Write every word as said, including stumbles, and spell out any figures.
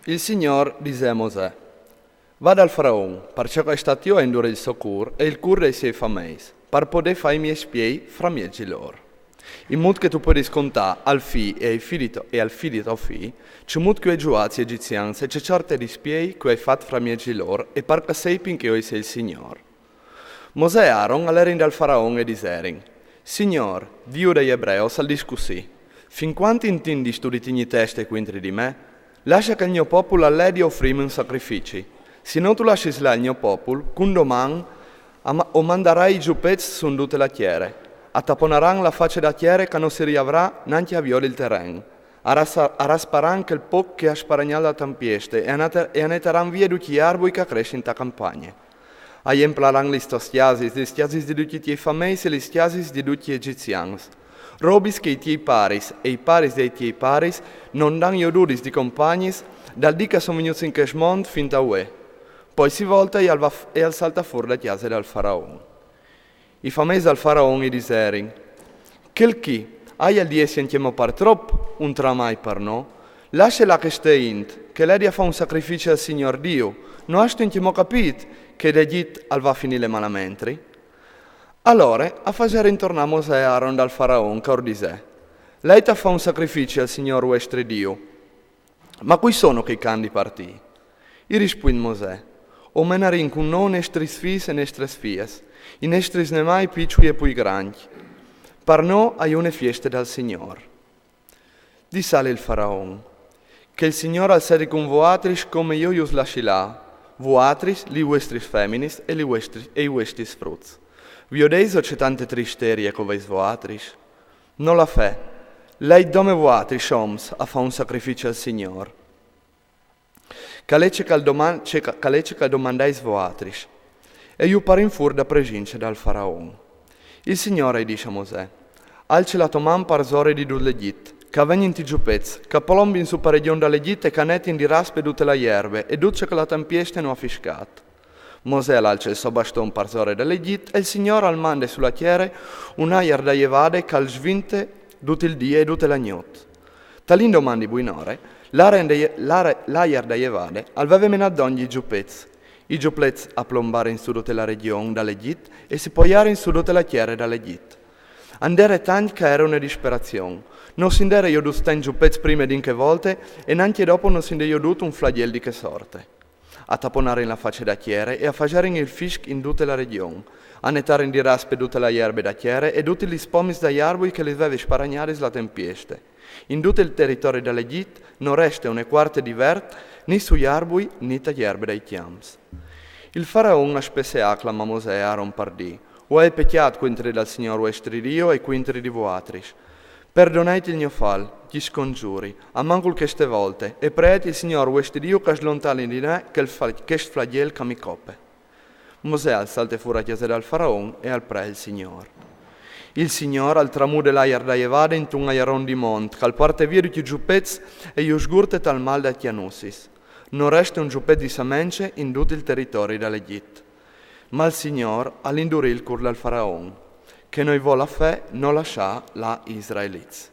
Il Signôr disè a Mosè: Va dal faraon, parcè che al sta tio a induré il so cûr e il cûr dai siei fameis, par podê fâ i miei spiei framieç di lôr. In mût che tu puedis contâ al fi e ai fi di to, e al fi di to fi, cemût che jo ai zuiât i egizians e ce ciorte di spiei che jo ai fat framieç di lôr, e par che a seipin che jo i sei il Signôr. Mosè e Aron a lerin dal faraon e a diserin: Signôr, Diu dai ebreos, al dîs cussì: Fin cuant intindistu di tignî teste cuintri di me? Lascia che il gno popul al ledi a ufrîmi un sacrifici. Se no tu lassis lâ il gno popul, cun doman a ma-, o mandarai i zupets su in dute la tiere. A taponaran la face da tiere che no si riavrà nancje a viodi il teren. A rasa-, a rasparan chel pôc che a à sparagnât la tempieste e a nate-, e a netaran vie ducj i arbui che a cressin ta campagne. A jemplaran lis tôs cjasis, lis cjasis di ducj i tiei fameis e lis cjasis di ducj i egizians. Robis che i tiei paris e i paris dai tiei paris no 'nd àn jodudis di compagnis dal dì che a son vignûts in chest mont fin ta vuê. Po si volta e al va f-, e al salta fûr da cjase dal faraon. I fameis dal faraon i diserin: Chel chi aial di jessi ancjemò par trop un tramai par nô? Lasse lâ cheste int, che e ledi a fâ un sacrifici al Signôr Diu. No âstu ancjemò capît che da Egjit al va a finî malamentri? Alore a faserin tornâ Mosè e Aron dal faraon, che ur disè: Lait a fâ un sacrifici al Signôr vuestri Diu. Ma cui sono chei che a àn di partî? I rispuint Mosè: O menarìn cun nô nestris fîs e nestres fies, i nestris nemâi pi piçui e plui grancj. Par nô e je une fieste dal Signôr. Dissal il faraon: Che il Signôr al sedi cun vuatris come jo jus lassi lâ, vuatris, lis vuestris feminis e lis vuestris, e i vuestis fruts. Viodêso ce tante tristerie che o veis vuatris? No la fè, lait dome vuatris oms a fâ un sacrifici al Signôr. Che al è ce che al doman-, ce che, che al è ce che al domandais vuatris. E ju parin fûr da presince dal faraon. Il Signôr i dîs a Mosè: Alce la tô man parsore di dut l'Egjit, che a vegnin i zupets, che a plombin su par regjon dal Egjit e che a netin di raspe dute la jerbe e dut ce che la tempieste no à fiscât. Mosè al alce il so baston parsore dal Egjit e il Signôr al mande su la tiere un aiar da jevade che al svinte dut il dì e dute la gnot. Tal indoman di buinore, l'aiar da je-, l'aiar, l'aiar da jevade al veve menât dongje i zupets. I zupets a plombarin su dute la regjon dal Egjit e si poiarin su dute la tiere dal Egjit. A 'nd ere tancj che a ere une disperazion. No si 'nd ere jodûts tancj zupets prime di in chê volte e nancje dopo no si 'nd è jodût un flagjel di chê sorte. A taponarin la face da tiere e a faserin il fisc in dute la regjon. A netarin di raspe dute la jerbe da tiere e dutis lis pomis dai arbui che lis veve sparagnadis la tempieste. In dut il teritori dal Egjit no reste une cuarte di vert, ni sui arbui, ni ta jerbe dai cjamps. Il faraon al spesseà a clamâ Mosè e Aron par dî: O ai pecjât cuintri dal Signôr vuestri Diu e cuintri di vuatris. Perdonait il gno fal, ti sconzuri, almancul cheste volte, e preait il Signôr vuestri Diu che al slontani di me chel fal-, chest flagjel che mi cope. Mosè al salte fûr a cjase dal faraon e al pree il Signôr. Il Signôr al tramude l'aiar da jevade intun aiaron di mont, che al puarte vie ducj i zupets e ju sgurte tal mâl da cjanussis. No reste un zupet di semence in dut il teritori dal Egjit. Ma il Signôr al indurì il cûr dal faraon, che no i volè fè, no lassâ lâ i israelits.